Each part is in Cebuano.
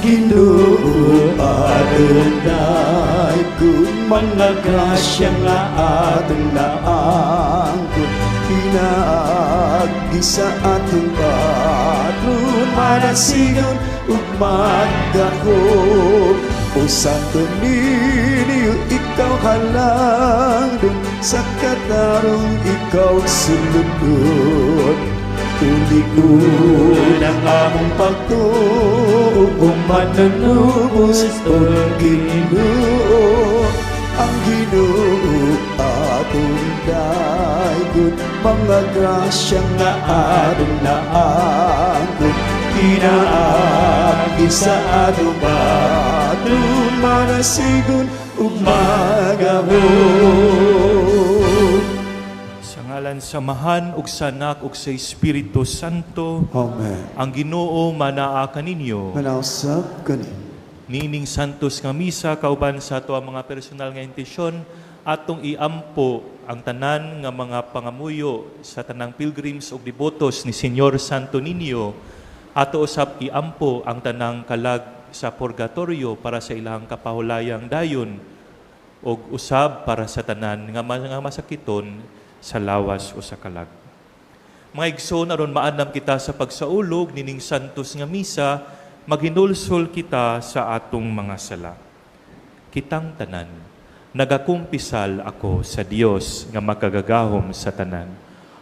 Ginoo atong daygon, mga grasya nga atong naangkon pinaagi sa atong patron, manasigon ug maggahom. O Santo Niño, ikaw halangdon sa katarong, ikaw suludon. Uli-una ang among pagtuo ug manunubos o Ginoo. Ang Ginoo atong daygon, mga grasya nga atong naangkon pinaagi sa atong patron, manasigon ug magahom. Sa ngalan sa Amahan ug sa Anak ug sa Espiritu Santo. Amen. Ang Ginoo manaa kaninyo. Manausap kani. Niining Santos nga Misa, kauban sa ato ang mga personal nga intensyon, atong iampo ang tanan nga mga pangamuyo sa tanang pilgrims ug debotos ni Señor Santo Niño. Ato usab iampo ang tanang kalag sa purgatorio para sa ilang kapahulayang dayon ug usab para sa tanan nga mga masakiton sa lawas o sa kalag. Mga igsoon, aron maandam kita sa pagsaulog nining Santos nga Misa, maghinulsol kita sa atong mga sala. Kitang tanan, nagakumpisal ako sa Dios nga makagagahom sa tanan,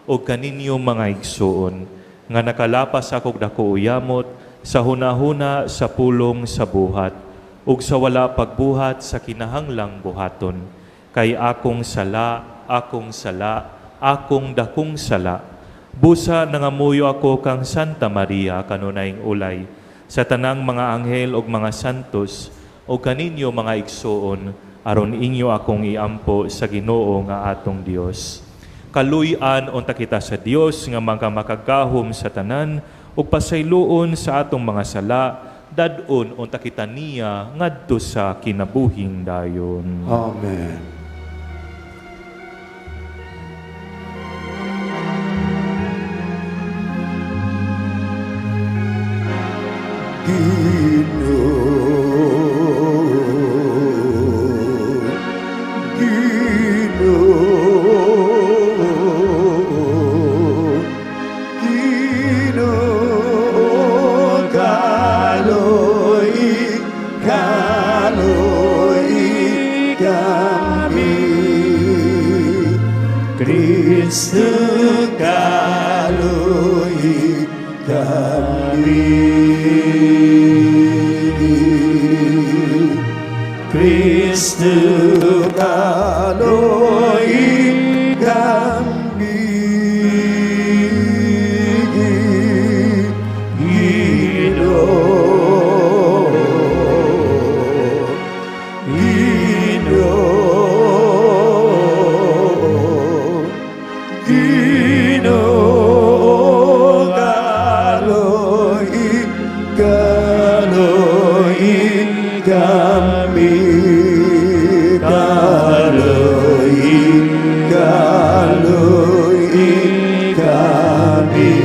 ug kaninyo, mga igsoon, nga nakalapas akog dako uyamot sa hunahuna, sa pulong, sa buhat, ug sa wala pagbuhat sa kinahanglang buhaton. Kay akong sala, akong sala, akong dakong sala. Busa nangamuyo ako kang Santa Maria, kanunayng ulay, sa tanang mga anghel ug mga santos, ug kaninyo, mga igsoon, aron inyo akong iampo sa Ginoo nga atong Dios. Kaluy-an unta kita sa Dios nga mga makagahom sa tanan ug pasayloon sa atong mga sala, dad-on unta kita niya ngadto sa kinabuhing dayon. Amen. Ginoo, Ginoo, Ginoo, kaloy, kaloy kami. Kristo, kaloy kami. Kristo, kaloy kami. Ginoo, Ginoo, Ginoo, kaloy, kaloy kami, kaloy, kaloy kami.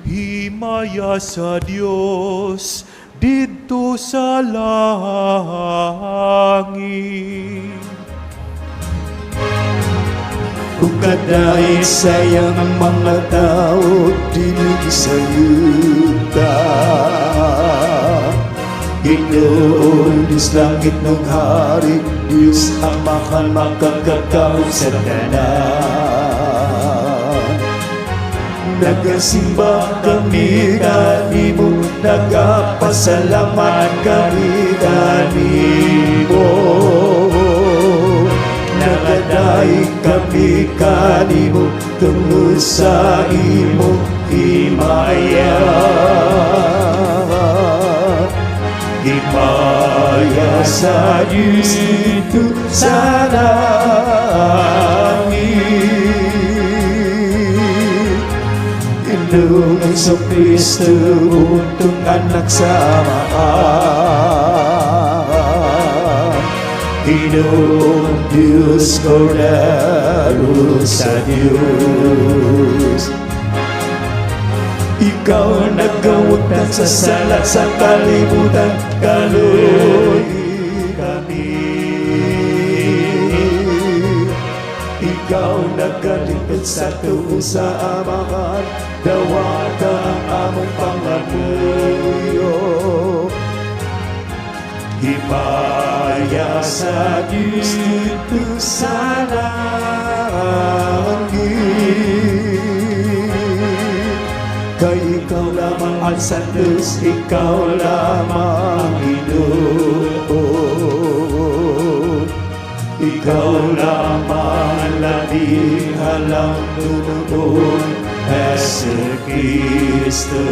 Himaya sa Dios didto sa langit. Ug kadait sa iyang mga tao dinhi sa yuta. Ginoo, Diyos langit ng hari, Diyos Amahan makagagahom sa tanan. Nagasimba kami kanimo, nagapasalamat kami kanimo. Nagadaig kami kanimo tungod sa imong himaya. Himaya sa Diyos didto sa langit. Ginoong Hesus Kristo, bugtong anak sa Amahan. Ginoong Diyos, Kordero sa Diyos. Ikaw nagawagtan sa sala sa kalibutan, kaluoyi kami. Ikaw nagalingkod sa tuo sa Amahan, dawata ang among pangamuyo. Himaya sa Diyos didto sa langit. Kay ikaw lamang ang santos, ikaw lamang ang Ginoo. Ikaw lamang ang labing halang nunoon, Hesu Kristo.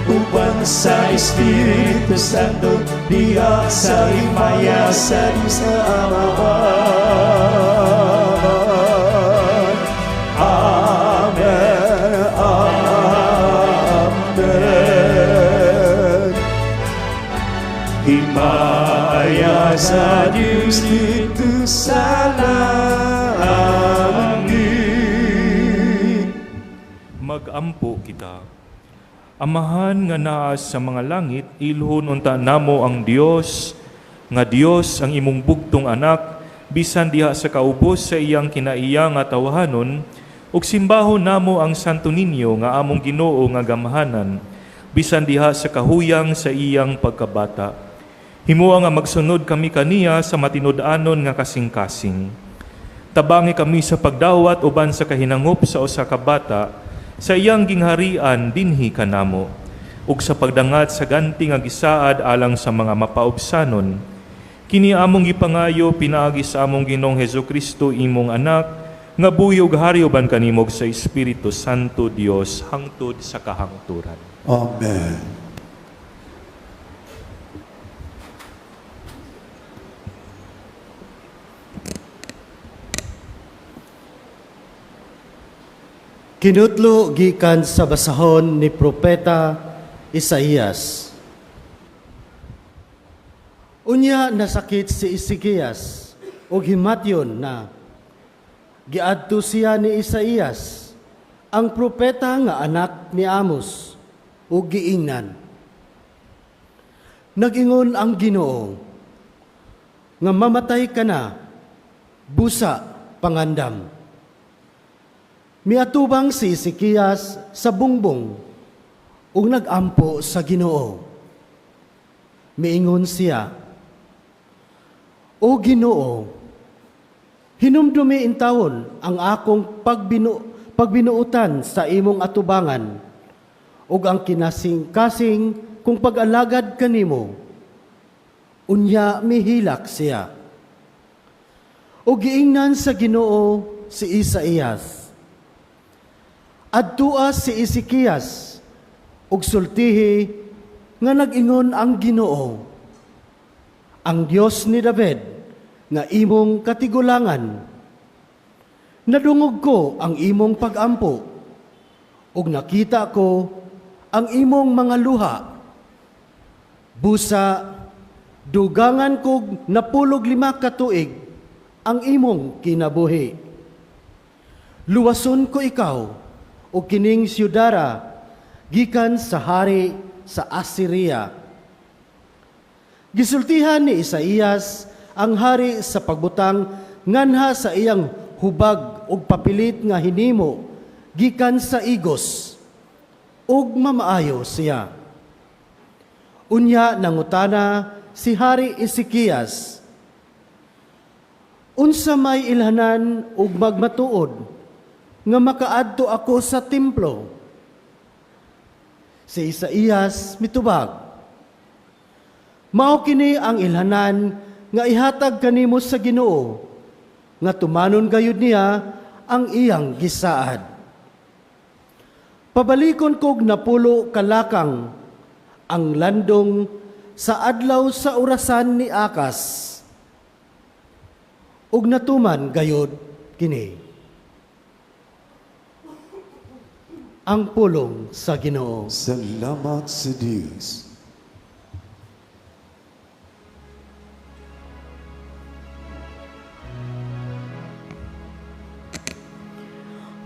Uban sa Espiritu Santo, diha sa himaya sa Diyos na Amahan. Amen. Amen. Himaya sa Diyos didto sa langit. Magampo kita. Amahan nga naa sa mga langit, ilhon unta namo ang Dios, nga Dios ang imong bugtong anak, bisan diha sa kaubos sa iyang kinaiya nga tawhanon, ug simbahon namo ang Santo Niño nga among Ginoo nga gamhanan, bisan diha sa kahuyang sa iyang pagkabata. Himoa nga magsunod kami kaniya sa matinud-anon nga kasing-kasing. Tabangi kami sa pagdawat uban sa kahinangop sa usa ka bata sa iyang gingharian dinhi kanamo ug sa pagdangat sa ganti nga gisaad alang sa mga mapaubsanon. Kini among gipangayo pinaagi sa among Ginoong Hesus Kristo, imong anak, nga buhi ug hari uban kanimo sa Espiritu Santo, Dios, hangtod sa kahangturan. Amen. Kinutlo gikan sa basahon ni Propeta Isaías. Unya nasakit si Ezekias ug himatyon na. Giadto siya ni Isaías, ang propeta nga anak ni Amos, ug giingnan: "Nagingon ang Ginoo nga mamatay ka na, busa pangandam." Miatubang si Ezekias sa bungbong ug nagampo sa Ginoo. Miingon siya, "O Ginoo, hinumdumi intawon ang akong pagbinuutan sa imong atubangan ug ang kinasing-kasing kong pag-alagad kanimo." Unya mihilak siya. Ug giingnan sa Ginoo si Isaías, "Adtua si Ezekias ug sultihi nga nag-ingon ang Ginoo, ang Dios ni David nga imong katigulangan: Nadungog ko ang imong pagampo ug nakita ko ang imong mga luha. Busa dugangan kog 95 ka tuig ang imong kinabuhi. Luwason ko ikaw ug kining siyudara gikan sa hari sa Assyria." Gisultihan ni Isaías ang hari sa pagbutang nganha sa iyang hubag ug papilit nga hinimo gikan sa igos, ug mamaayo siya. Unya nangutana si Hari Ezekias, "Unsa may ilhanan ug magmatuod nga makaadto ako sa templo?" Si Isaías mitubag, "Mao kini ang ilhanan nga ihatag kanimo sa Ginoo, nga tumanon gayud niya ang iyang gisaad. Pabalikon kog 90 kalakang ang landong sa adlaw sa orasan ni Akas." Ug natuman gayud kini. Ang pulong sa Ginoo. Salamat sa Diyos.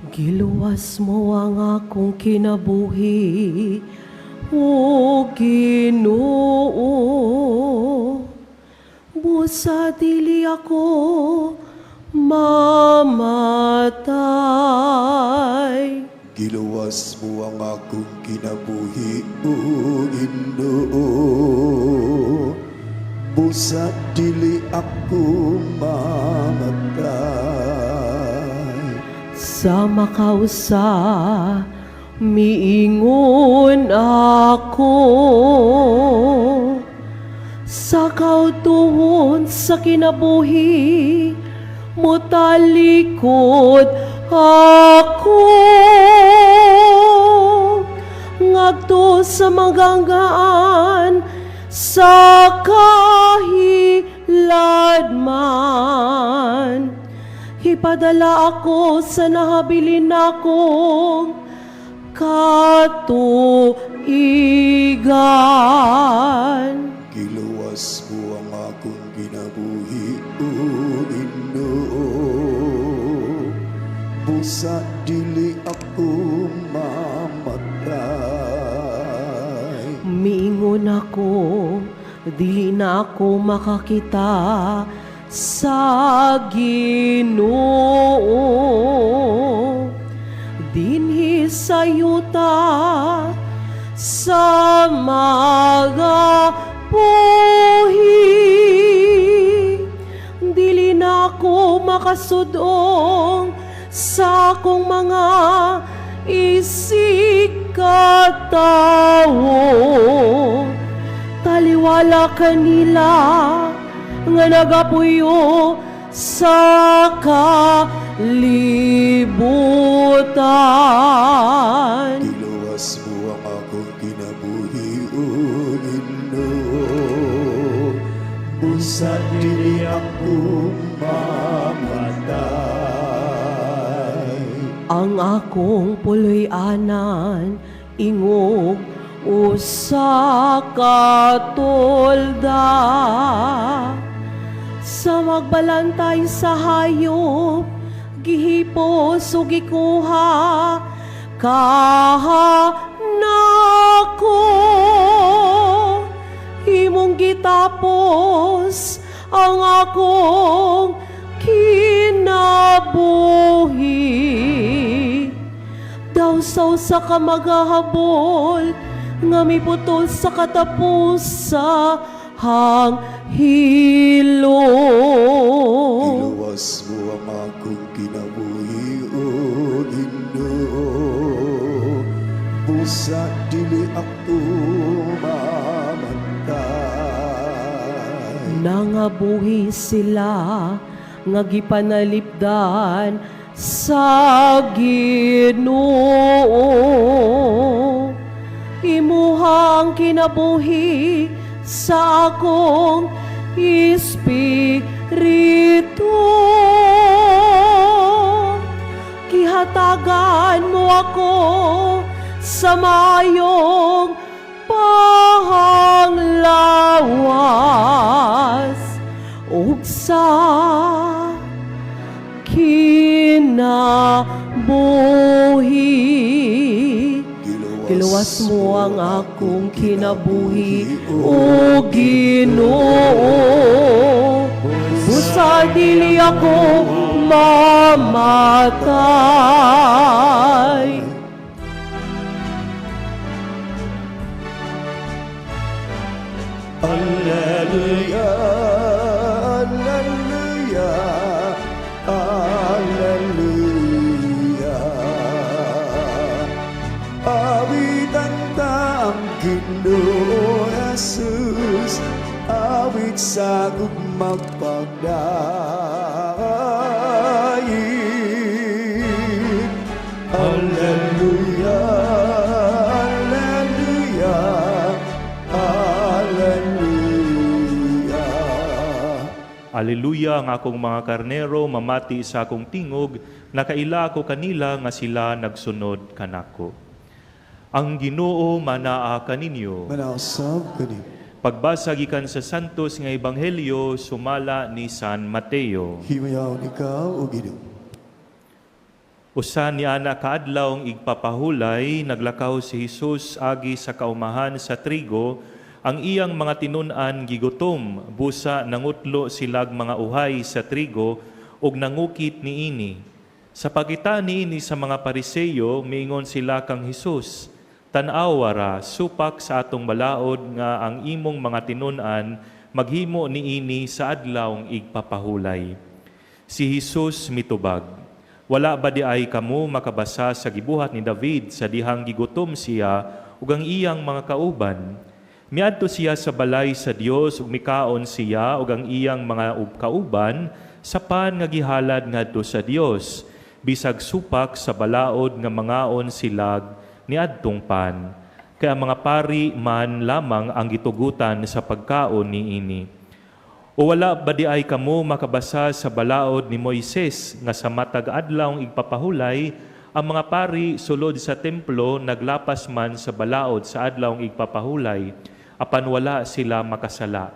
Giluwas mo ang akong kinabuhi, O Ginoo. Busa dili ako mamatay. Giluwas mo ang akong kinabuhi, O Ginoo. Busa dili ako mamatay. Sa makausa, miingon ako. Sa kautuhon sa kinabuhi, mutalikod ako. Ngadto sa maganggaan sa kahiladman. Ipadala ako sa nahabilin nakong katuigan. Giluwas mo ang akong kinabuhi, O Ginoo. Busa dili ako mamatay. Miingon ako, dili na ako makakita sa Ginoo. Dinhi sa yuta sa mga buhi, dili na ako makasudong sa akong mga isigkatawo. Taliwala kanila nga nagapuyo sa kalibutan. Giluwas mo ang akong kinabuhi, O Ginoo. Busa dili ako mamatay. Ang akong puloy-anan ingog usa ka tolda sa magbalantay sa hayop, gihipos ug gikuha kahanako. Imong gitapos ang akong kinabuhi, daw sa usa ka magahabol nga miputol sa katapusahang hilo. Giluwas mo ang akong kinabuhi, O Ginoo. Busa dili ako mamatay. Nangabuhi sila nga gipanalipdan sa Ginoo. Imuha ang kinabuhi sa akong espiritu. Gihatagan mo ako sa mayong panglawas ug sa kinabuhi. Giluwas mo ang akong kinabuhi, O Ginoo. Busa dili ako mamatay. Alleluia, Alleluia, Alleluia. Awitan ta ang Ginoo Jesus, awit sa gugmang pagdaig. Alleluia, Alleluia, Alleluia. Aleluya ang akong mga karnero mamati sa akong tingog, nakaila ako kanila nga sila nagsunod kanako. Ang Ginoo manaa kaninyo. Manausab kani. Pagbasa gikan sa Santos nga Ebanghelyo sumala ni San Mateo. Himayaon ikaw, O Ginoo. Usa ni ana kaadlaw igpapahulay, naglakaw si Jesus agi sa kaumahan sa trigo. Ang iyang mga tinun-an gigutom, busa nangutlo silag mga uhay sa trigo ug nangukit niini. Sa pagkita niini sa mga Pariseyo, miingon sila kang Hesus, "Tan-awa ra, supak sa atong balaod nga ang imong mga tinun-an maghimo niini sa adlaw igpapahulay." Si Jesus mitubag, "Wala ba diay kamo makabasa sa gibuhat ni David sa dihang gigutom siya ug ang iyang mga kauban? Miadto siya sa balay sa Dios ug mikaon siya ug ang iyang mga kauban sa pan nga gihalad ngadto sa Dios, bisag supak sa balaod nga mangaon silag niadtong pan. Kay ang mga pari man lamang ang gitugutan sa pagkaon niini. O wala ba diay kamo makabasa sa balaod ni Moises nga sa matag adlaw igpapahulay, ang mga pari sulod sa templo naglapas man sa balaod sa adlaw igpapahulay, apan wala sila makasala?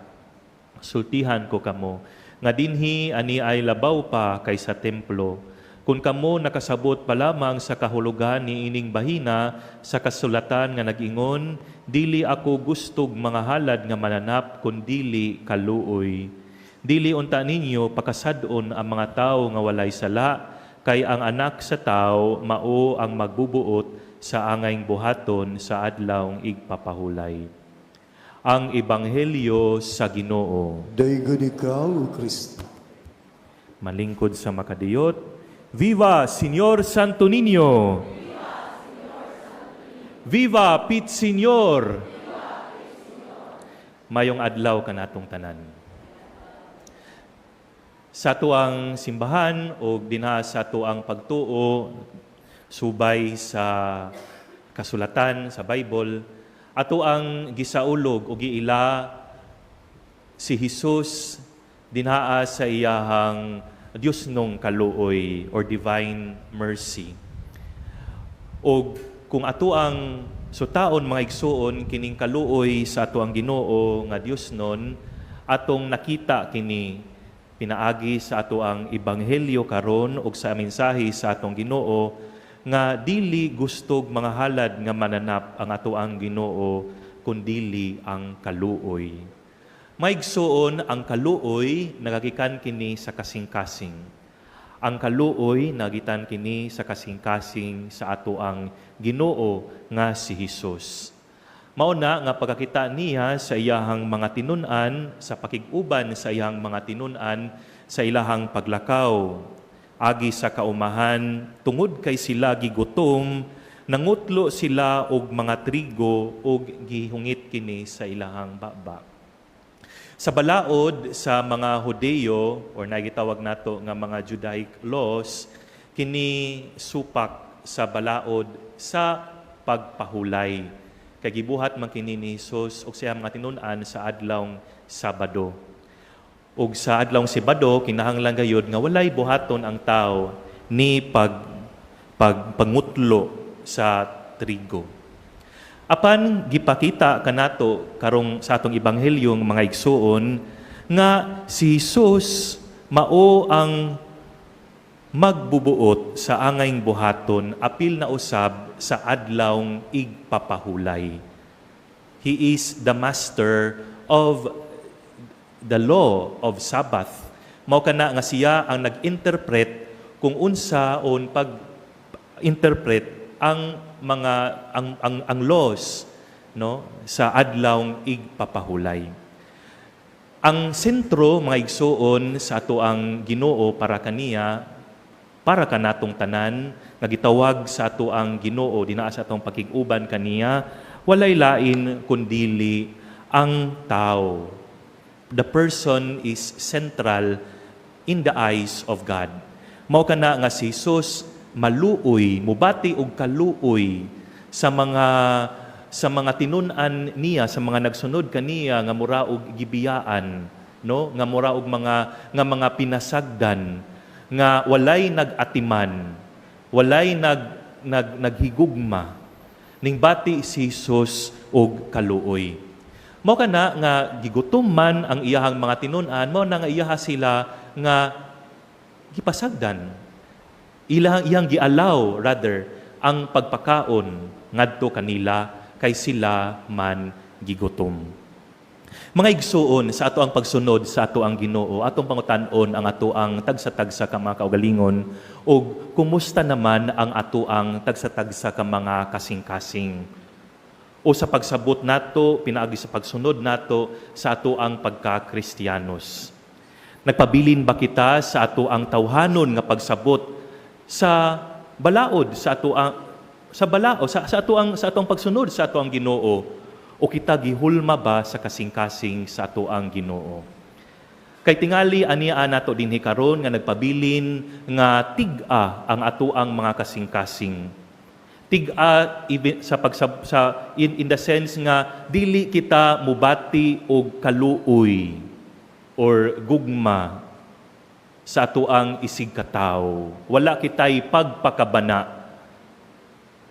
Sultihan ko kamo nga dinhi ani ay labaw pa kaysa templo. Kung kamo nakasabot pa lamang sa kahulugan ni ining bahina sa kasulatan nga nag-ingon, 'Dili ako gustog mga halad nga mananap, kundili kaluoy,' dili unta ninyo pakasad-on ang mga tawo nga walay sala, kay ang Anak sa Tawo mao ang magbubuot sa angayng buhaton sa adlaw igpapahulay." Ang Ebanghelyo sa Ginoo. Daygon ikaw, O Kristo. Malingkod sa makadiyot. Viva Señor Santo Niño! Viva Pit Señor! Mayong adlaw kanatong tanan. Sa atuang simbahan o dinha sa atuang pagtuo subay sa kasulatan sa Bible, ato ang gisaulog o giila si Jesus dinhaa sa iyahang Diosnong kaluoy or divine mercy. O kung ato ang sutaon, mga igsuon, kining kaluoy sa ato ang Ginoo nga Diosnon, atong nakita kini pinaagi sa ato ang ebanghelyo karon ug sa mensahe sa atong Ginoo nga dili gustog mga halad nga mananap ang ato ang Ginoo, kundili ang kaluoy. Maigsuon, ang kaluoy nagagikan kini sa kasing-kasing. Ang kaluoy nagitan kini sa kasing-kasing sa ato ang Ginoo nga si Hesus. Mao na nga pagkakita niya sa iyahang mga tinun-an, sa pakig-uban sa iyahang mga tinun-an sa ilahang paglakaw agi sa kaumahan, tungod kay sila gigutom, nangutlo sila og mga trigo og gihungit kini sa ilahang baba. Sa balaod sa mga Hudeyo or nagitawag nato nga mga Judaic laws, kini supak sa balaod sa pagpahulay. Kay gibuhat man kini ni Jesus ug siya mga tinun-an sa adlawng Sabado. Ug sa adlawng Sabado, kinahanglan gayud nga walay buhaton ang tao ni pag pag pangutlo sa trigo. Apan gipakita kanato karong sa atong ebanghelyong, mga igsuon, nga si Jesus mao ang magbubuot sa angayng buhaton apil na usab sa adlawng igpapahulay. He is the master of the law of Sabbath. Mao kana nga siya ang nag-interpret kung unsaon pag-interpret ang mga ang laws, no, sa adlawng igpapahulay. Ang sentro, mga igsuon, sa ato ang Ginoo para kaniya, para kanatong tanan nga gitawag sa ato ang Ginoo dinaa sa atong pakig-uban kaniya, walay lain kundili ang tao. The person is central in the eyes of God. Mao kana nga si Jesus maluoy, mubati og kaluoy sa mga tinun-an niya, sa mga nagsunod kaniya nga mura og gibiyaan, no? Nga mura og mga pinasagdan nga walay nag-atiman, walay nag nag naghigugma. Ning bati si Jesus og kaluoy. Mao kana nga gigutom man ang iyahang mga tinun-an, mao na nga iyaha sila nga gipasagdan. Ilang iyang gialaw rather ang pagpakaon ngadto kanila kay sila man gigutom. Mga igsuon, sa ato ang pagsunod sa ato ang Ginoo, atong pangutan-on ang ato ang tagsa-tagsa ka mga kaugalingon ug kumusta naman ang ato ang tagsa-tagsa ka mga kasing-kasing o sa pagsabot nato pinaagi sa pagsunod nato sa ato ang pagka-Kristiyanos. Nagpabilin ba kita sa ato ang tawhanon nga pagsabot sa balaod sa ato ang sa balao sa atong pagsunod sa ato ang Ginoo, o kita gihulma ba sa kasing-kasing sa ato ang Ginoo? Kay tingali ania nato dinhi karon nga nagpabilin nga tig-a ang ato ang mga kasing-kasing. Tig-a even sa pagsab sa in the sense nga dili kita mubati og kaluoy or gugma sa ato ang isig katawo. Wala kitay pagpakabana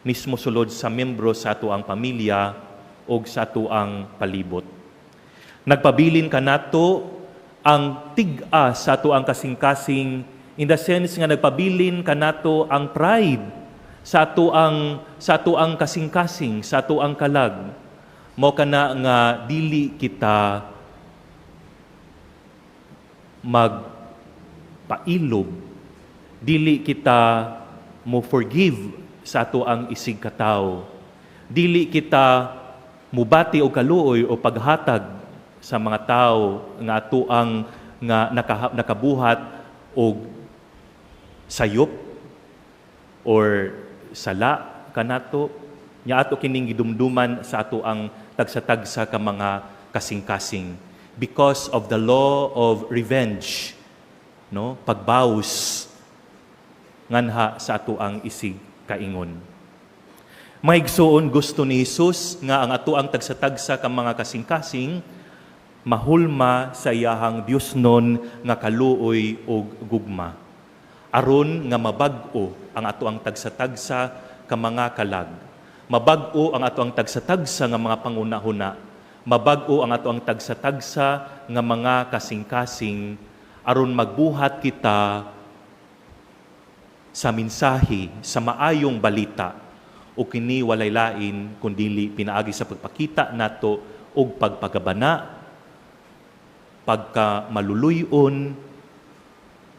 mismo sulod sa membro sa ato ang pamilya o sa ato ang palibot. Nagpabilin kanato ang tig-a sa ato ang kasing-kasing in the sense nga nagpabilin kanato ang pride sa ato ang kasing-kasing, sa ato ang kalag. Mao kana nga dili kita magpailob, dili kita mo forgive sa ato ang isig katawo. Dili kita mubati og kaluoy o paghatag sa mga tao nga ato ang nga nakabuhat og sayop or sala kanato. Nya ato kining gidumduman sa ato ang tagsa-tagsa ka mga kasing-kasing because of the law of revenge, no, pagbaws nganha sa ato ang isig kaingon. Mga igsuon, gusto ni Jesus nga ang ato ang tagsa-tagsa ka mga kasing-kasing mahulma sa iyahang Diosnon nga kaluoy ug gugma. Aron nga mabag-o ang ato ang tagsa-tagsa ka mga kalag. Mabag-o ang ato ang tagsa-tagsa nga mga panghunahuna. Mabag-o ang ato ang tagsa-tagsa nga mga kasing-kasing aron magbuhat kita sa mensahe sa maayong balita, o kini walay lain kundili pinaagi sa pagpakita nato og pagpagabana, pagka maluluyon,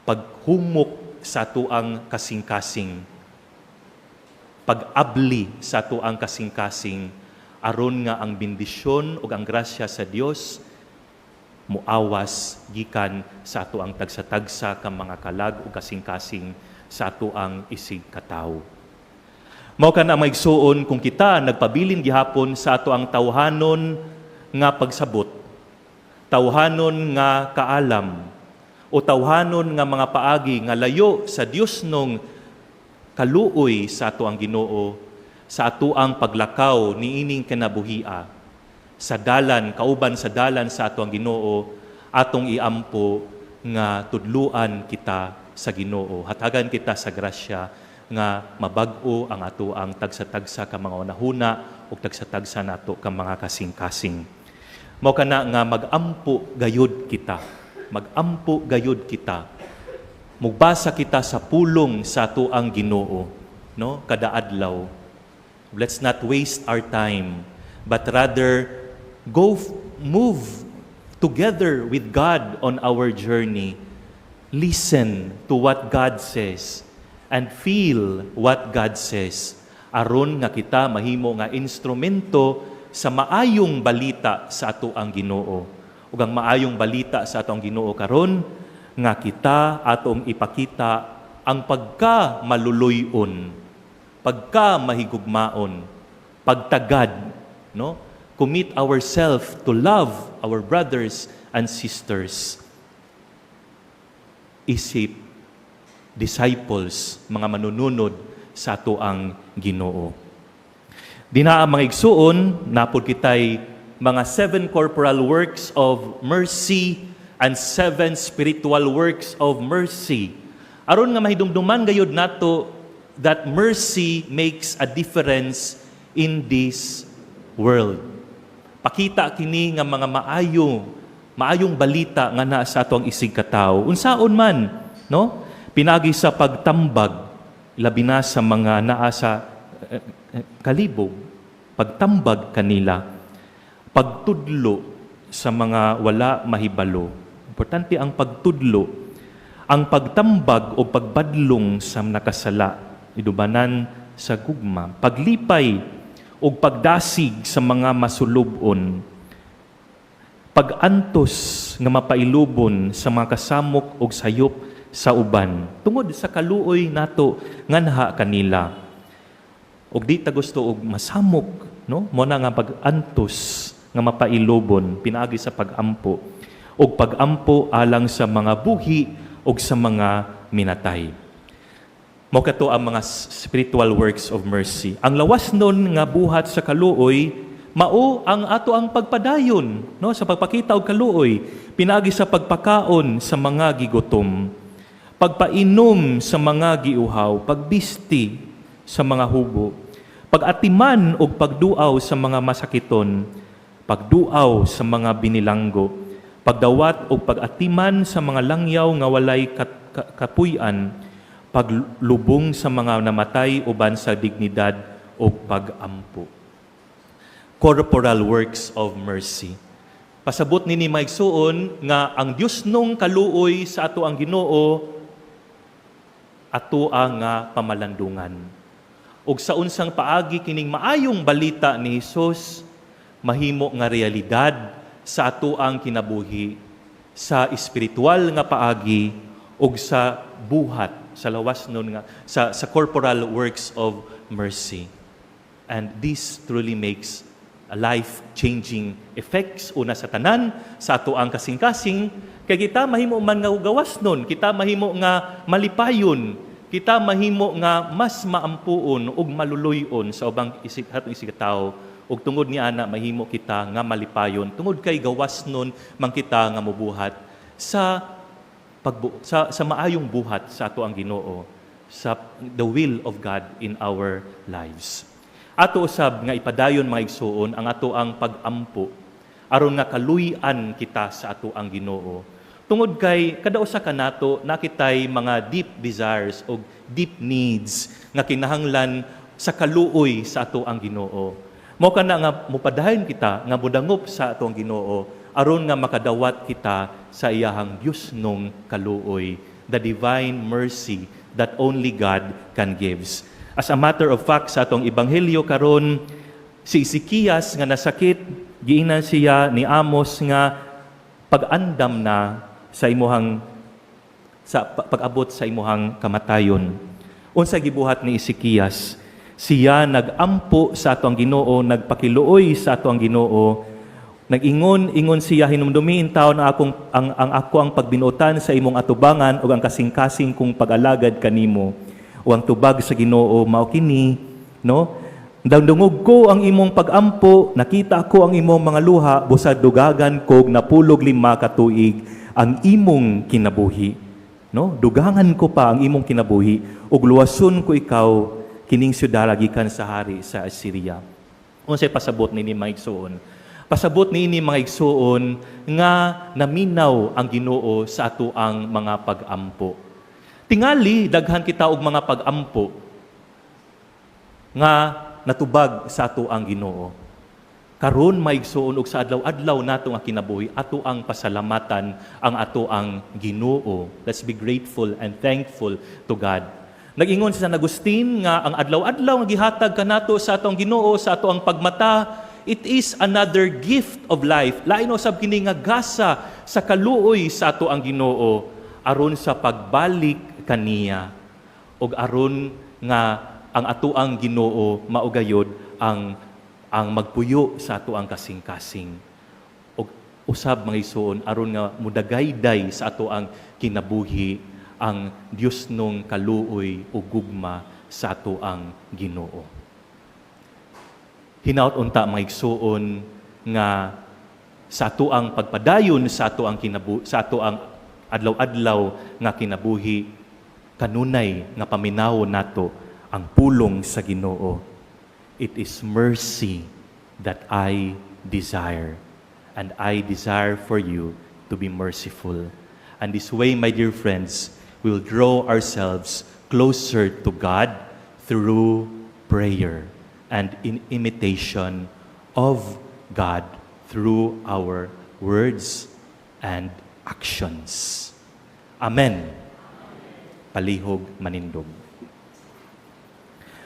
paghumok sa atuang kasing-kasing, pag-abli sa atuang kasing-kasing, aron nga ang bendisyon ug ang grasya sa Dios muawas gikan sa atuang tagsa-tagsa ka mga kalag ug kasing-kasing sa atuang isig katawo. Mao kana, mga igsuon, kung kita nagpabilin gihapon sa ato ang tawhanon nga pagsabot, tawhanon nga kaalam, o tawhanon nga mga paagi nga layo sa Diosnong kaluoy sa ato ang Ginoo, sa ato ang paglakaw niining kinabuhia, sa dalan, kauban sa dalan sa ato ang Ginoo, atong iampo nga tudluan kita sa Ginoo, hatagan kita sa grasya nga mabag-o ang ato ang tagsa-tagsa ka mga hunahuna ug tagsa-tagsa nato ka mga kasing-kasing. Mao kana nga magampo gayud kita. Magampo gayud kita. Mugbasa kita sa pulong sa ato ang Ginoo, no? Kada adlaw. Let's not waste our time, but rather go move together with God on our journey. Listen to what God says and feel what God says, aron nga kita mahimo nga instrumento sa maayong balita sa ato ang Ginoo. Ug ang maayong balita sa ato ang Ginoo karon nga kita atong ipakita ang pagka maluluyon, pagka mahigugmaon, pagtagad, no? Commit ourselves to love our brothers and sisters. Isip disciples, mga manununod sa ato ang Ginoo. Dinaa, mga igsuon, napod kitay mga seven corporal works of mercy and seven spiritual works of mercy. Aron nga mahidumduman gayud nato that mercy makes a difference in this world. Pakita kini nga mga maayong balita nga naa sa ato ang isig katawo. Unsaon man, no? Pinagi sa pagtambag, Labi na sa mga naa sa kalibog, pagtambag kanila, pagtudlo sa mga wala mahibalo. Importante ang pagtudlo, ang pagtambag o pagbadlong sa nakasala, idubanan sa gugma, paglipay o pagdasig sa mga masulubon, pagantos nga mapailubon sa mga kasamok og sayop sa uban tungod sa kaluoy nato nganha kanila. Og di ta gusto og masamok, no? Mo na nga pag-antos nga mapailubon pinaagi sa pagampo og pagampo alang sa mga buhi og sa mga minatay. Mao kato ang mga spiritual works of mercy. Ang lawas nun nga buhat sa kaluoy mao ang ato ang pagpadayon, no, sa pagpakita og kaluoy pinaagi sa pagpakaon sa mga gigutom, pagpainom sa mga giuhaw, pagbisti sa mga hubo, pag-atiman og pagduaw sa mga masakiton, pagduaw sa mga binilanggo, pagdawat og pag-atiman sa mga langyaw nga walay kapuy-an, paglubong sa mga namatay uban sa dignidad o pagampo. Corporal works of mercy. Pasabot nini, mga igsuon, nga ang Dios nung kaluoy sa ato ang Ginoo ato ang nga pamalandungan. Ug sa unsang paagi kining maayong balita ni Hesus mahimo nga realidad sa ato ang kinabuhi sa espiritual nga paagi ug sa buhat sa lawas nun nga sa corporal works of mercy. And this truly makes a life-changing effects, una sa tanan sa ato ang kasing-kasing, kay kita mahimo man nga gawas nun, kita mahimo nga malipayon, kita mahimo nga mas maampuon ug maluluy-on sa ubang isig hatong isig tawo, ug tungod ni ana mahimo kita nga malipayon tungod kay gawas nun man kita nga mubuhat sa pagbu sa maayong buhat sa ato ang Ginoo, sa the will of God in our lives. Ato usab nga ipadayon, mga igsuon, ang ato ang pagampo aron nga kaluy-an kita sa ato ang Ginoo. Tungod kay kada usa kanato nakitay mga deep desires o deep needs nga kinahanglan sa kaluoy sa ato ang Ginoo. Mao kana nga mupadayon kita nga modangop sa ato ang Ginoo aron nga makadawat kita sa iyahang Dios nung kaluoy, the divine mercy that only God can gives. As a matter of fact, sa atong ebanghelyo karon, si Ezekias nga nasakit, giingnan siya ni Amos nga pag-andam na sa imuhang sa pag-abot sa imuhang kamatayon. Unsa gibuhat ni Ezekias? Siya nagampo sa ato ang Ginoo, nagpakiluoy sa ato ang Ginoo. Nag-ingon, ingon siya, "Hinumdumi taon ang akong ang ako ang pagbinuotan sa imong atubangan ug ang kasing-kasing kong pag-alagad kanimo." O ang tubag sa Ginoo mao kini, no? "Dungog ko ang imong pagampo, nakita ko ang imong mga luha, busa dugangan kog 95 ka tuig ang imong kinabuhi." No? "Dugangan ko pa ang imong kinabuhi ug luwason ko ikaw kining syudad gikan sa hari sa Assyria." Unsay pasabot nini, mga igsuon? Pasabot niini, mga igsuon, nga naminaw ang Ginoo sa ato ang mga pagampo. Tingali daghan kita og mga pagampo nga natubag sa ato ang Ginoo. Karon, maigsuon, og sa adlaw-adlaw nato nga kinabuhi, ato ang pasalamatan ang ato ang Ginoo. Let's be grateful and thankful to God. Nag-ingon si San Agustin nga ang adlaw-adlaw nga gihatag kanato sa atong Ginoo sa ato ang pagmata, it is another gift of life. Lain usab kini nga gasa sa kaluoy sa ato ang Ginoo aron sa pagbalik kaniya ug aron nga ang ato ang Ginoo mao gayod ang magpuyo sa ato ang kasing-kasing. Ug usab, mga igsuon, aron nga mudagayday sa ato ang kinabuhi ang Dios nung kaluoy ug gugma sa ato ang Ginoo. Hinaut unta, mga igsuon, nga sa ato ang pagpadayon sa ato ang adlaw-adlaw nga kinabuhi, kanunay nga paminawon nato ang pulong sa Ginoo. "It is mercy that I desire, and I desire for you to be merciful." And this way, my dear friends, we will draw ourselves closer to God. Closer to God through prayer and in imitation of God through our words and actions. Amen. Palihog manindog.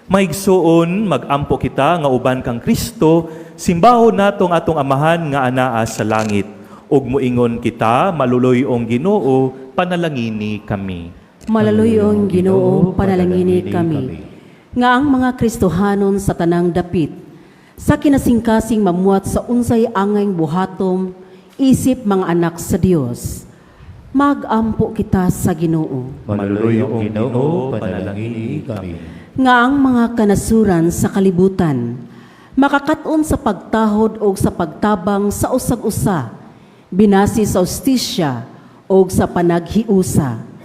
Maigsuon, magampo kita nga uban kang Kristo, simbahon natong atong Amahan nga anaa sa langit. Ug muingon kita, maluluy-ong Ginoo, panalangini kami. Malaluyong Ginoo, panalangini kami. Nga ang mga Kristohanon sa tanang dapit, sa kinasingkasing mamuhat sa unsay angay buhaton, isip mga anak sa Dios. Magampo kita sa Ginoo. Maluluyong Ginoo, panalangini kami. Nga ang mga kanasuran sa kalibutan, makakaton sa pagtahod o sa pagtabang sa usag-usa, binasi sa ustisya o sa panaghiusa.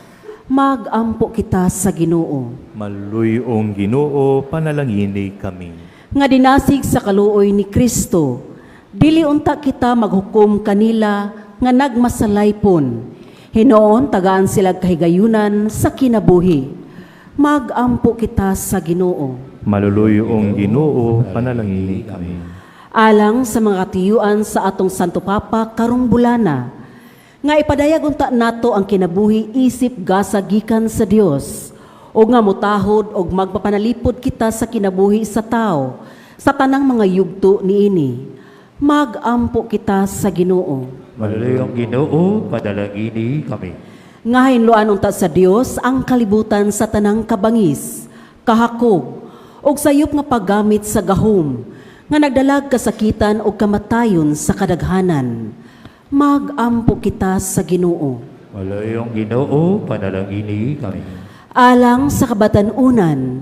Magampo kita sa Ginoo. Maluluyong Ginoo, panalangini kami. Nga dinasig sa kaluoy ni Kristo, dili unta kita maghukom kanila nga nagmasalaypon. Hinoon, tagaan sila kahigayunan sa kinabuhi. Magampo kita sa Ginoo. Maluluyong Ginoo, panalangini kami. Alang sa mga katiyuan sa atong Santo Papa karong bulana, nga ipadayag unta nato ang kinabuhi isip gasa gikan sa Dios, o nga mutahod og magpapanalipod kita sa kinabuhi sa tao sa tanang mga yugto niini. Magampo kita sa Ginoo. Maluluyong Ginoo, panalangini kami. Nga hinloan unta sa Dios ang kalibutan sa tanang kabangis, kahakog, ug sayop nga paggamit sa gahom, nga nagdalag kasakitan ug kamatayon sa kadaghanan. Magampo kita sa Ginoo. Maluluyong Ginoo, panalangini kami. Alang sa kabatan-unan,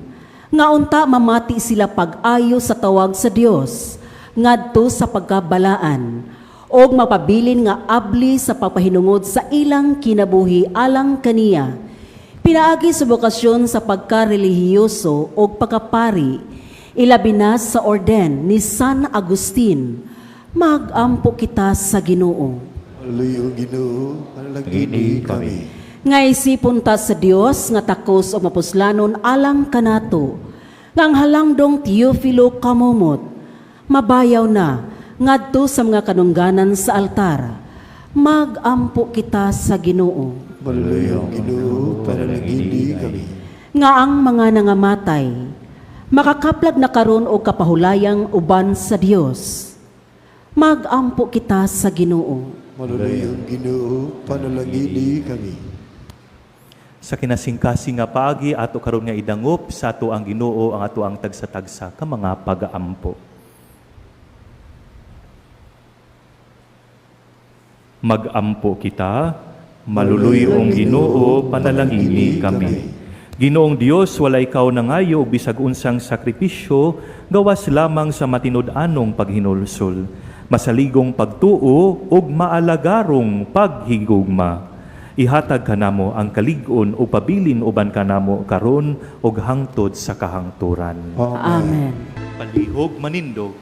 nga unta mamati sila pag-ayo sa tawag sa Dios ngadto sa pagkabalaan, og mapabilin nga abli sa pagpahinungod sa ilang kinabuhi alang kaniya. Pinaagi sa bokasyon sa pagkarelihiyoso og pagkapari, ilabi na sa orden ni San Agustin. Magampo kita sa Ginoo. Maluluyong Ginoo, panalangini kami. Nga isipon ta sa Dios nga takos o mapuslanon alang kanato, nga ang halangdong Teofilo Camomot, mabayaw na ngadto sa mga kanungganan sa altar. Magampo kita sa Ginoo. Maluluyong Ginoo, panalangini kami. Nga ang mga nangamatay, makakaplag na karon og kapahulayang uban sa Dios. Magampo kita sa Ginoo. Maluluyong Ginoo, panalangini kami. Sa kinasingkasing nga paagi ato karon nga idangop sa ato ang Ginoo ang ato ang tagsa-tagsa ka mga pagaampo. Magampo kita, maluluyong Ginoo, panalangini kami. Ginoong Dios, wala ikaw nangayo og bisag unsang sakripisyo, gawas lamang sa matinud-anong paghinulsol, masaligong pagtuo ug maalagarong paghigugma. Ihatag kanamo ang kalig-on o pabilin uban kanamo karon ug hangtod sa kahangturan. Amen. Palihog manindog,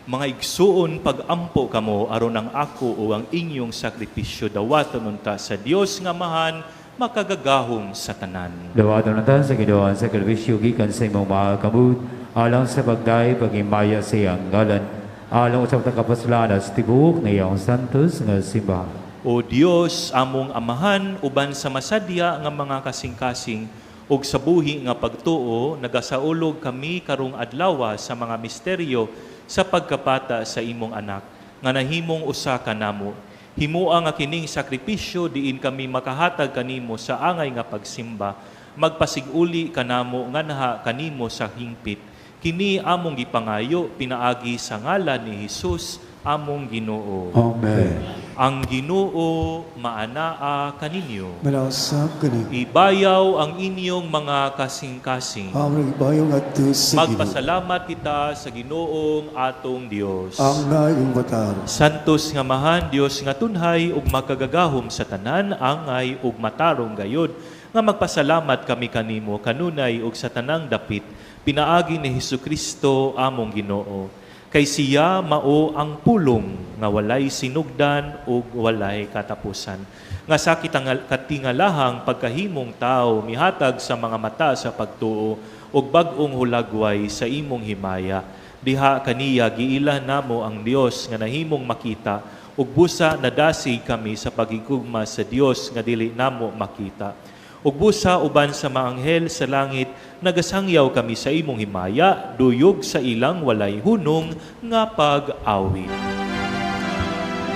mga igsuon, pag-ampo kamo aron ang ako o ang inyong sakripisyo dawaton unta sa Dios nga Amahan makagagahom sa tanan. Dawaton unta sa Ginoo ang sakripisyo gikan sa imong mga kamot alang sa pagdayeg paghimaya sa iyang ngalan, alang usab sa kapuslanan sa tibuok na iyang santos nga simbahan. O Dios, among Amahan, uban sa masadya nga mga kasing-kasing ug sa buhi nga pagtuo, nagasaulog kami karong adlawa sa mga misteryo sa pagkapata sa imong anak nga nahimong usa kanamo. Himua nga kining sakripisyo diin kami makahatag kanimo sa angay nga pagsimba, magpasiguli kanamo nganha kanimo sa hingpit. Kini among gipangayo pinaagi sa ngalan ni Hesus among Ginoo. Amen. Ang Ginoo maanaa kaninyo. Manausap kani. Ibayaw ang inyong mga kasing-kasing. Among ibayaw ngadto sa Ginoo. Magpasalamat kita sa Ginoong atong Dios. Angay ug matarong. Santos nga Amahan, Dios nga tunhay ug makagagahom sa tanan, angay ug matarong gayod nga magpasalamat kami kanimo kanunay ug sa tanang dapit pinaagi ni Hesukristo among Ginoo. Kay siya mao ang pulong nga walay sinugdan ug walay katapusan. Nga sa katingalahang pagkahimong tao mihatag sa mga mata sa pagtuo ug bag-ong hulagway sa imong himaya. Diha kaniya giila namo ang Dios nga nahimong makita ug busa nadasig kami sa pagigugma sa Dios nga dili namo makita. Ug busa uban sa mga anghel sa langit nagasangyaw kami sa imong himaya duyog sa ilang walay hunong nga pag-awit.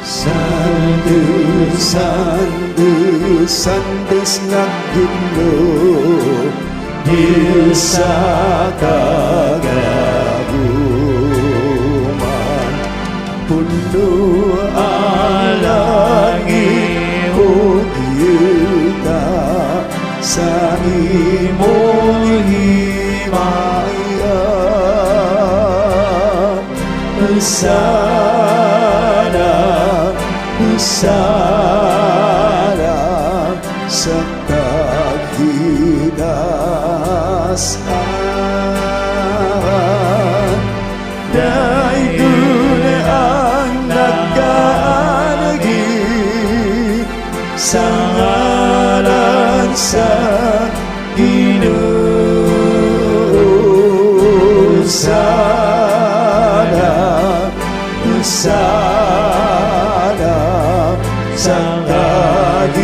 Santo, Santo, Santos nga Ginoo, Diyos sa kagaguman. Puno ang langit ug yuta sa imong himaya. Hosana, Hosana sa kagitas-an. Daygon ang nagaanhi sa ngalan sa Ginoo. Hosana, Hosana sa kagitas-an.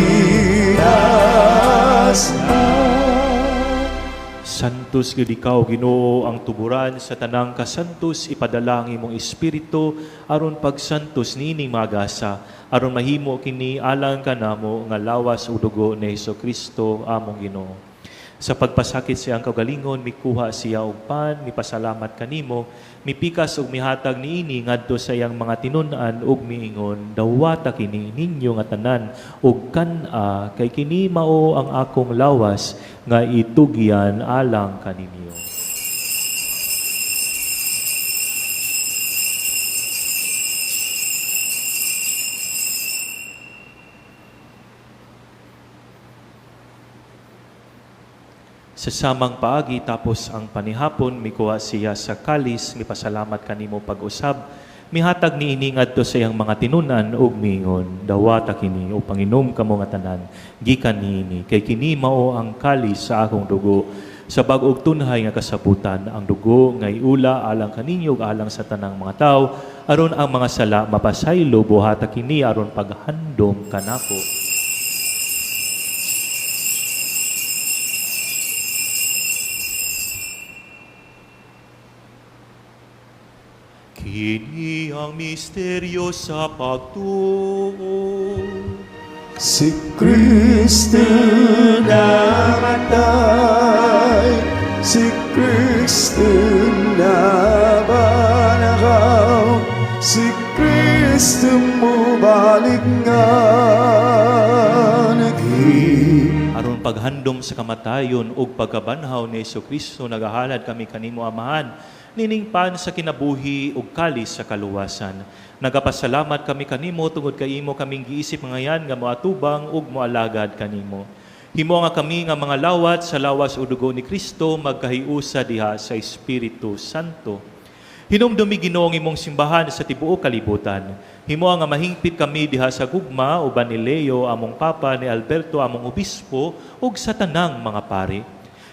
Santos gyud ikaw Ginoo ang tuburan sa tanang kasantos, ipadala ang imong espiritu aron pagsantos niining mga gasa aron mahimo kini alang kanamo nga lawas ug dugo ni Hesukristo among Ginoo. Sa pagpasakit sa iyang kaugalingon, mikuha siya og pan, mipasalamat kanimo, mipikas ug mihatag niini ngadto sa iyang mga tinun-an ug miingon, "Dawata kini ninyo nga tanan ug kan-a, kay kini mao ang akong lawas nga itugyan alang kaninyo." Sa samang paagi tapos ang panihapon, mikuha siya sa kalis, mipasalamat kanimo pag-usab, mihatag niini ngadto sa iyang mga tinun-an ug miingon, "Dawata kini o panginom kamo nga tanan gikan niini, kay kini mao ang kalis sa akong dugo sa bag-ong tunhay nga kasabutan, ang dugo nga iula alang kaninyo ug alang sa tanang mga tawo aron ang mga sala mapasaylo. Buhata kini aron paghandom kanako." Kini ang misteryo sa pagtuo. Si Kristo namatay, si Kristo nabanhaw, si Kristo mubalik nga naghi. Aron paghandom sa kamatayon ug pagkabanhaw ni Hesukristo, nagahalad kami kanimo Amahan, nining pan sa kinabuhi ug kalis sa kaluwasan. Nagapasalamat kami kanimo tungod kay imo kaming giisip ngayan nga moatubang ug moalagad kanimo. Himo nga kami nga mga lawat sa lawas ug dugo ni Kristo magkahiusa diha sa Espiritu Santo. Hinumdumi Ginoo ang imong simbahan sa tibuok kalibutan. Himo nga mahingpit kami diha sa gugma uban ni Leo among Papa, ni Alberto among obispo ug sa tanang mga pari.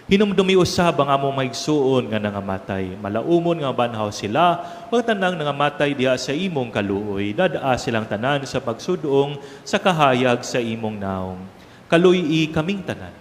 Hinumdumi usab ang among maigsuon nga nangamatay. Malaumon nga banhaw sila ug tanang nangamatay diha sa imong kaluoy. Dad-a silang tanan sa pagsudong sa kahayag sa imong naong. Kaluy-i kaming tanan.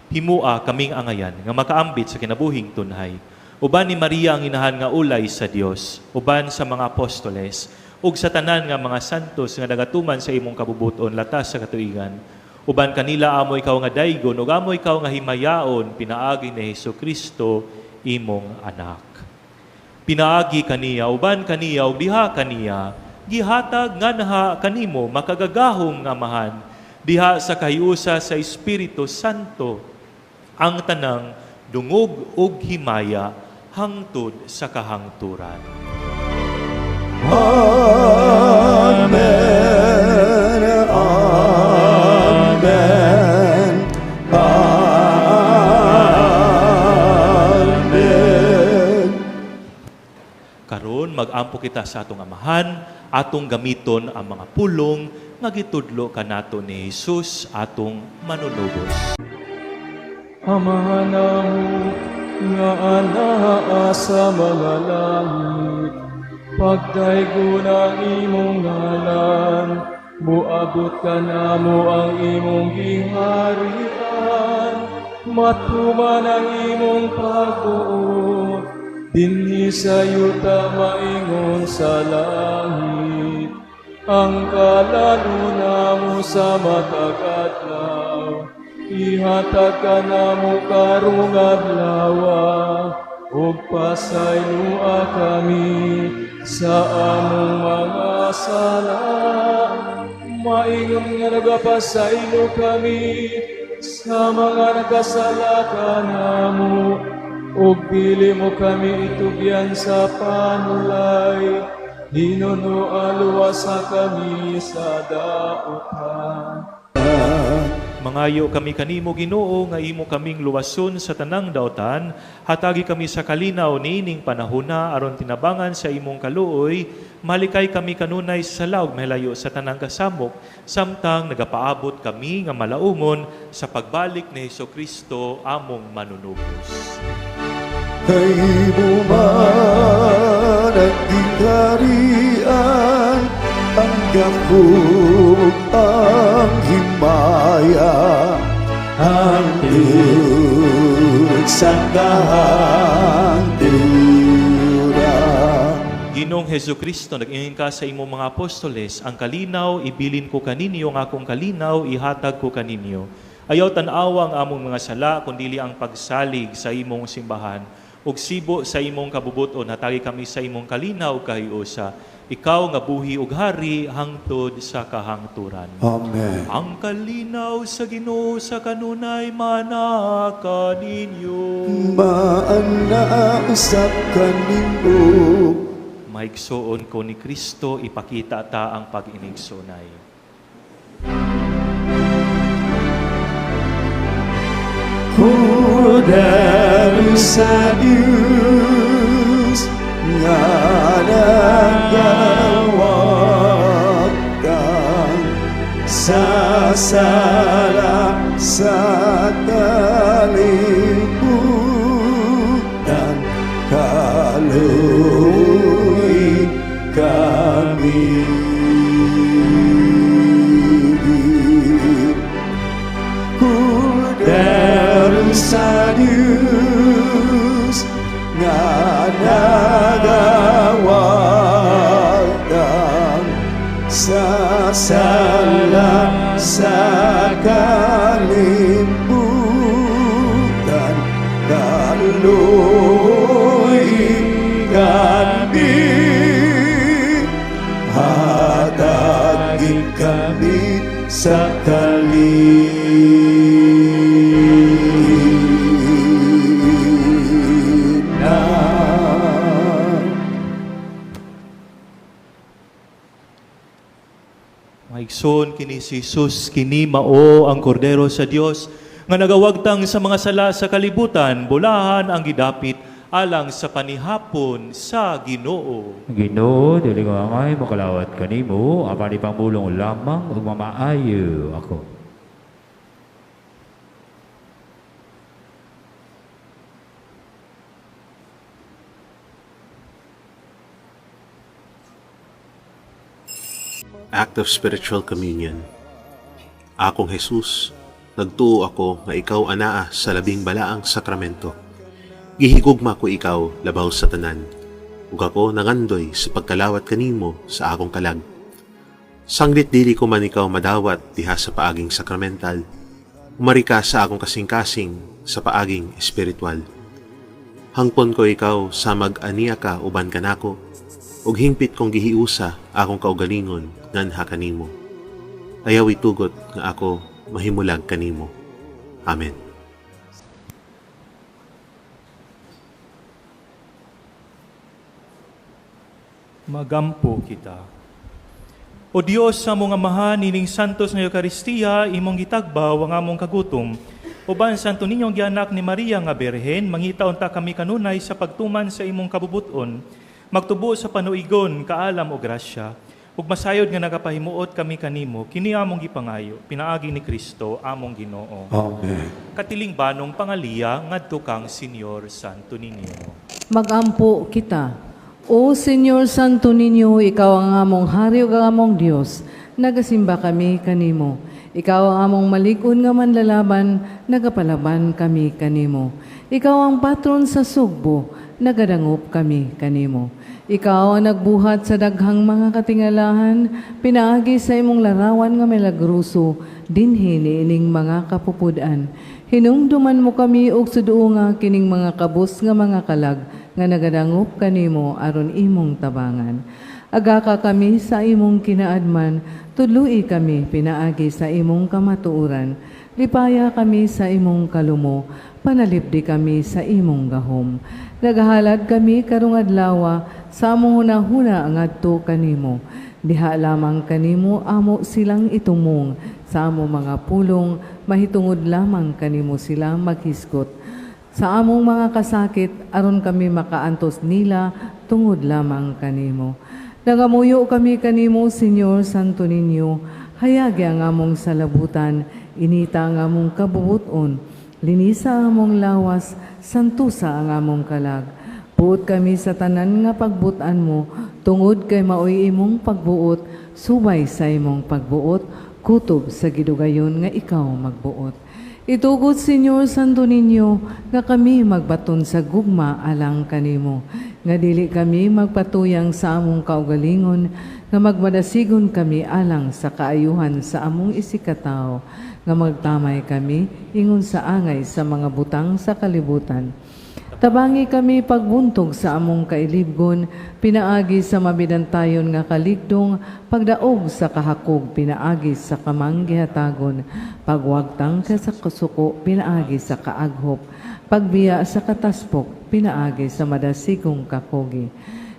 Himua kaming angayan nga makaambit sa kinabuhing tunhay. Uban ni Maria ang inahan nga ulay sa Dios, uban sa mga apostoles, ug sa tanan nga mga santos nga nagatuman sa imong kabubuton latas sa katuigan. Uban kanila amo ikaw nga daygon ug amo ikaw nga himayaon pinaagi ni Hesukristo imong anak. Pinaagi kaniya, uban kaniya ug diha kaniya, gihatag nga naha kanimo makagagahom nga Amahan, diha sa kahiusa sa Espiritu Santo, ang tanang dungog ug himaya hangtod sa kahangturan. Amen. Amen. Amen. Karon mag-ampo kita sa atong Amahan, atong gamiton ang mga pulong nga gitudlo kanato ni Jesus atong manunubos. Amahan namo nga anaa sa mga langit, pagdaygon ang imong ngalan, muabot kanamo ang imong giharian, matuman ang imong pagbuot, dinhi sa yuta maingon sa langit. Ang kalan-on namo sa matag adlaw, ihatag kanamo karong adlawa, ug pasayloa kami sa among mga sala, maingon nga nagapasaylo kami sa mga nakasala kanamo, ug dili mo kami itugyan sa panulay, hinunoa luwasa kami sa dautan. Mangayo kami kanimo, Ginoo, nga imo kaming luwason sa tanang dautan, hatagi kami sa kalinaw niining panahona aron tinabangan sa imong kaluoy, malikay kami kanunay sa sala ug mahilayo sa tanang kasamok, samtang nagapaabot kami nga malaumon sa pagbalik ni Hesukristo among manunubos. Kay imo man ang gingharian, ang gahom, ang himaya, hangtod sa kahangturan. Ginoong Hesukristo, nag-ingon ka sa imong mga apostoles, "Ang kalinaw ibilin ko kaninyo, ang akong kalinaw ihatag ko kaninyo. Ayaw tan-awa ang among mga sala, kundili ang pagsalig sa imong simbahan. Ug sibo sa imong kabubuton, hatagi kami sa imong kalinaw kahiusa. Ikaw nga buhi ug hari hangtod sa kahangturan." Amen. Ang kalinaw sa Ginoo sa kanunay manaa kaninyo. Maana usab kanimo. Maigsoon ko ni Kristo, ipakita ta ang pag-inigsoonay. Kordero sa Diyos nga nagawagtang sa sala sa kalibutan, kaluoyi kami. Kordero sa Diyos nga nagawagtang sa sala sa kalibutan, kaluoyi kami, hatagi kami sa kalinaw. Maigsoon, kini si Jesus, kini mao ang Kordero sa Dios nga nagawagtang sa mga sala sa kalibutan, bulahan ang gidapit alang sa panihapon sa Ginoo. Ginoo, dili ko angay makalawat kanimo, apan ipamulong lamang ug mamaayo ako. Act of Spiritual Communion. Akong Jesus, nagtuo ako nga ikaw anaa sa labing balaang sakramento. Gihigugma ko ikaw labaw sa tanan, ug ako nangandoy sa pagkalawat kanimo sa akong kalag. Sanglit dili ko man ikaw madawat diha sa paaging sakramental, umari ka sa akong kasing-kasing sa paaging espiritual. Hangpon ko ikaw sa mag-aniya ka uban kanako, ug hingpit kong gihiusa akong kaugalingon nganha kanimo. Ayaw itugot nga ako mahimulag kanimo. Amen. Magampo kita. O Dios, sa among Amahan, ining santos nga Eukaristiya, imong gitagbaw ang among kagutom. Uban Santo Niño gianak ni Maria nga Birhen, mangita unta kami kanunay sa pagtuman sa imong kabubuton, magtubo sa panuigon, kaalam o grasya. Ug masayod nga nagapahimuot kami kanimo, kini among gipangayo, pinaagi ni Kristo among Ginoo. Amen. Katiling banong pangaliya ngadto kang Senyor Santo Niño. Magampo kita. O Senyor Santo Niño, ikaw ang among hari ug ang among Dios. Nagasimba kami kanimo. Ikaw ang among malig-on nga manlalaban, nagapalaban kami kanimo. Ikaw ang patron sa Sugbo, nagadangop kami kanimo. Ikaw ang nagbuhat sa daghang mga katingalahan, pinaagi sa imong larawan nga milagroso, dinhi niining mga kapupud-an. Hinumduman mo kami og suduonga kining mga kabus nga mga kalag nga nagadangop kanimo aron imong tabangan. Agaka kami sa imong kinaadman, tudloi kami pinaagi sa imong kamatuoran. Lipaya kami sa imong kalumo, panalipdi kami sa imong gahom. Nagahalad kami karong adlawa sa among hunahuna ngadto kanimo. Diha lamang kanimo amo silang itumong, sa among mga pulong mahitungod lamang kanimo sila maghisgot. Sa among mga kasakit aron kami makaantos nila tungod lamang kanimo. Nagamuyo kami kanimo, Senyor Santo Niño, hayagi ang among salabutan, inita ang among kabubuton, linisa ang among lawas, santusa ang among kalag. Buot kami sa tanan nga pagbutan mo, tungod kay maoy imong pagbuot, subay sa imong pagbuot, kutob sa gidugayon nga ikaw magbuot. Itugot, Senyor Santo Niño, nga kami magbaton sa gugma alang kanimo, nga dili kami magpatuyang sa among kaugalingon, nga magmadasigon kami alang sa kaayuhan sa among isigkatawo, nga magtamay kami ingon sa angay sa mga butang sa kalibutan. Tabangi kami pagbuntog sa among kailibgon, pinaagi sa mabidantayon nga kaligdong, pagdaog sa kahakog, pinaagi sa kamanggihatagon, pagwagtang ka sa kasuko, pinaagi sa kaaghop, pagbiya sa kataspok, pinaagi sa madasigong kakugi.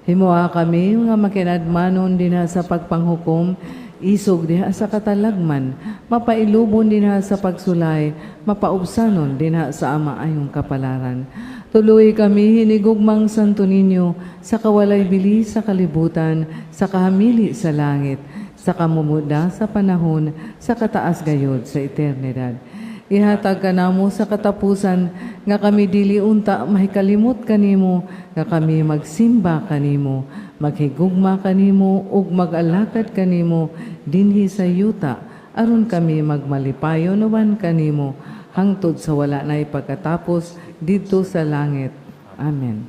Himoa kami nga makinadmanon dinha sa pagpanghukom, isog diha sa katalagman, mapailubon dinha sa pagsulay, mapaubsanon dinha sa maayong kapalaran. Tuloy kami hinigugmang Santo Niño sa kawalay bili sa kalibutan, sa kahamili sa langit, sa kamumuda sa panahon, sa kataas gayod sa eternidad. Ihatag ka namo sa katapusan nga kami dili unta mahikalimot kanimo, nga kami magsimba kanimo, maghigugma kanimo ug mag-alagad kanimo dinhi sa yuta, aron kami magmalipayon uban kanimo hangtod sa wala na pagkatapos didto sa langit. Amen.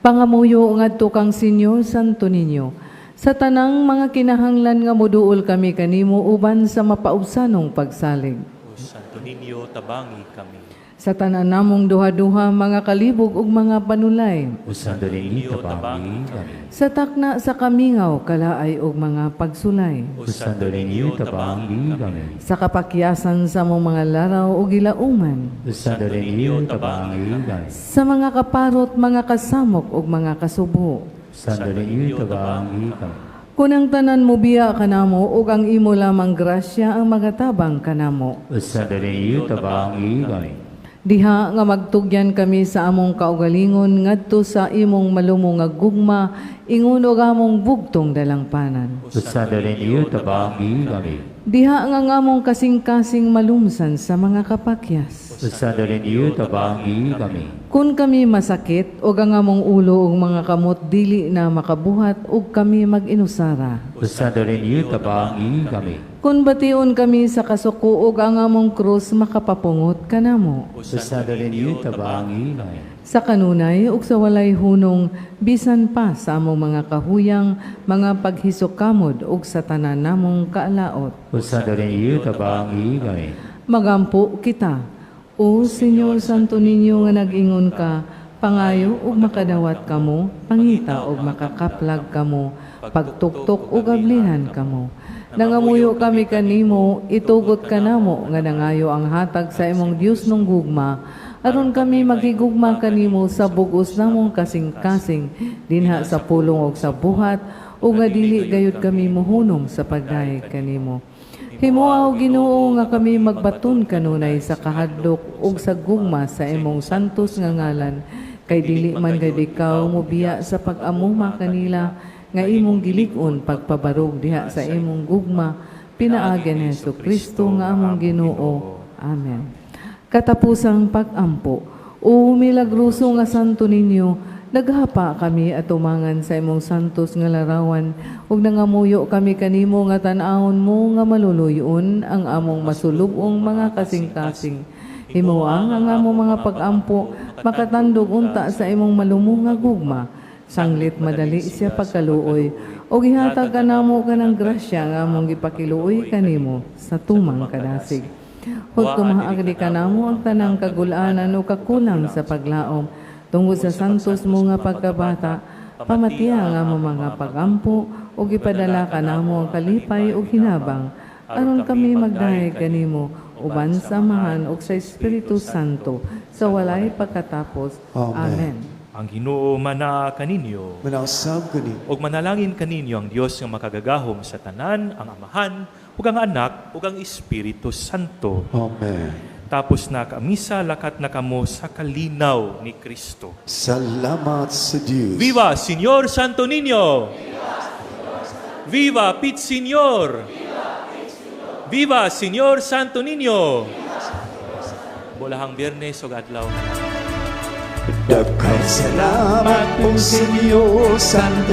Pangamuyo ngadto kang Senyor Santo Niño, sa tanang mga kinahanglan nga moduol kami kanimo uban sa mapaubsanong pagsalig. O Santo Niño, tabangi kami. Sa tanan namong duha-duha mga kalibog ug mga panulay. O Santo Niño, tabangi kami. Sa takna sa kamingaw kalaay ug mga pagsulay. O O Santo Niño, tabangi kami. Sa kapakyasan sa among mga laraw ug gilauman. O Santo Niño, tabangi kami. Sa mga kaparot, mga kasamok ug mga kasubo. Santo Niño, tabangi kami. Kun ang tanan mo biya kanamo ug ang imo lamang grasya ang magatabang kanamo. O Santo Niño, tabangi kami. Diha nga magtugyan kami sa among kaugalingon ngadto sa imong malumo nga gugma ingon og among bugtong dalangpanan. O Santo Niño, tabangi kami. Diha nga ang among kasing-kasing malumsan sa mga kapakyas. O Santo Niño, tabangi kami. Kun kami masakit og ang among ulo ug mga kamot dili na makabuhat ug kami mag-inusara. O Santo Niño, tabangi kami. Kun bation kami sa kasuko ug ang among krus makapapungot kanamo. O O Santo Niño, tabangi kami. Sa kanunay ug sa walay hunong bisan pa sa among mga kahuyang, mga paghisok-kamod ug sa tanan namong kaalaot. O Santo Niño, tabangi kami. Magampo kita. O Senyor Santo Niño nga nag-ingon ka, pangayo ug makadawat kamo, pangita ug makakaplag kamo, pagtuktok ug ablihan kamo. Nangamuyo kami kanimo, itugot kanamo nga nangayo ang hatag sa imong Dios nung gugma, aron kami maghigugma kanimo sa bug-os namong kasing-kasing dinha sa pulong ug sa buhat, ug nga dili gayud kami mohunong sa pagdayeg kanimo. Himoa o Ginoo nga kami magbaton kanunay sa kahadlok ug sa gugma sa imong santos nga ngalan, kay dili man gayud ikaw mobiya sa pag-amuma kanila. Nga imong gilig-on pagpabarog diha sa imong gugma pinaagi ni Hesus Kristo nga among Ginoo. Amen. Katapusang pag-ampo. O milagroso nga Santo Niño, naghapa kami atumangan sa imong santos nga larawan ug nangamuyo kami kanimo nga tan-awon mo nga maluluyon ang among masulub-ong mga kasing-kasing. Himoa ang among mga pag-ampo makatandog unta sa imong malumo nga gugma. Sanglit madali siya pagkaluoy ug gihatag kanamo kanang grasya nga among gipakiluoy kanimo sa tumang kadasig. Huwag tumaagdi kanamo ang tanang kagulanan o kakulang sa paglaom tungod sa santos mo nga pagkabata. Pamatiya ang among mga pagampo ug ipadala kanamo ang kalipay ug hinabang aron kami magdayeg kanimo uban sa Amahan ug sa Espiritu Santo sa walay pagkatapos. Amen. Amen. Ang Ginoo manaa kaninyo. Manausab kani. Ug manalangin kaninyo ang Dios nga makagagahom sa tanan, ang Amahan, ug ang Anak, ug ang Espiritu Santo. Amen. Tapos na ka misa, lakat na kamo sa kalinaw ni Kristo. Salamat sa Diyos. Viva Señor Santo Niño! Viva Pit Señor! Viva Señor Santo Niño! Bolahang Biyernes ug adlaw. Daghang salamat po sa Diyos, Santo.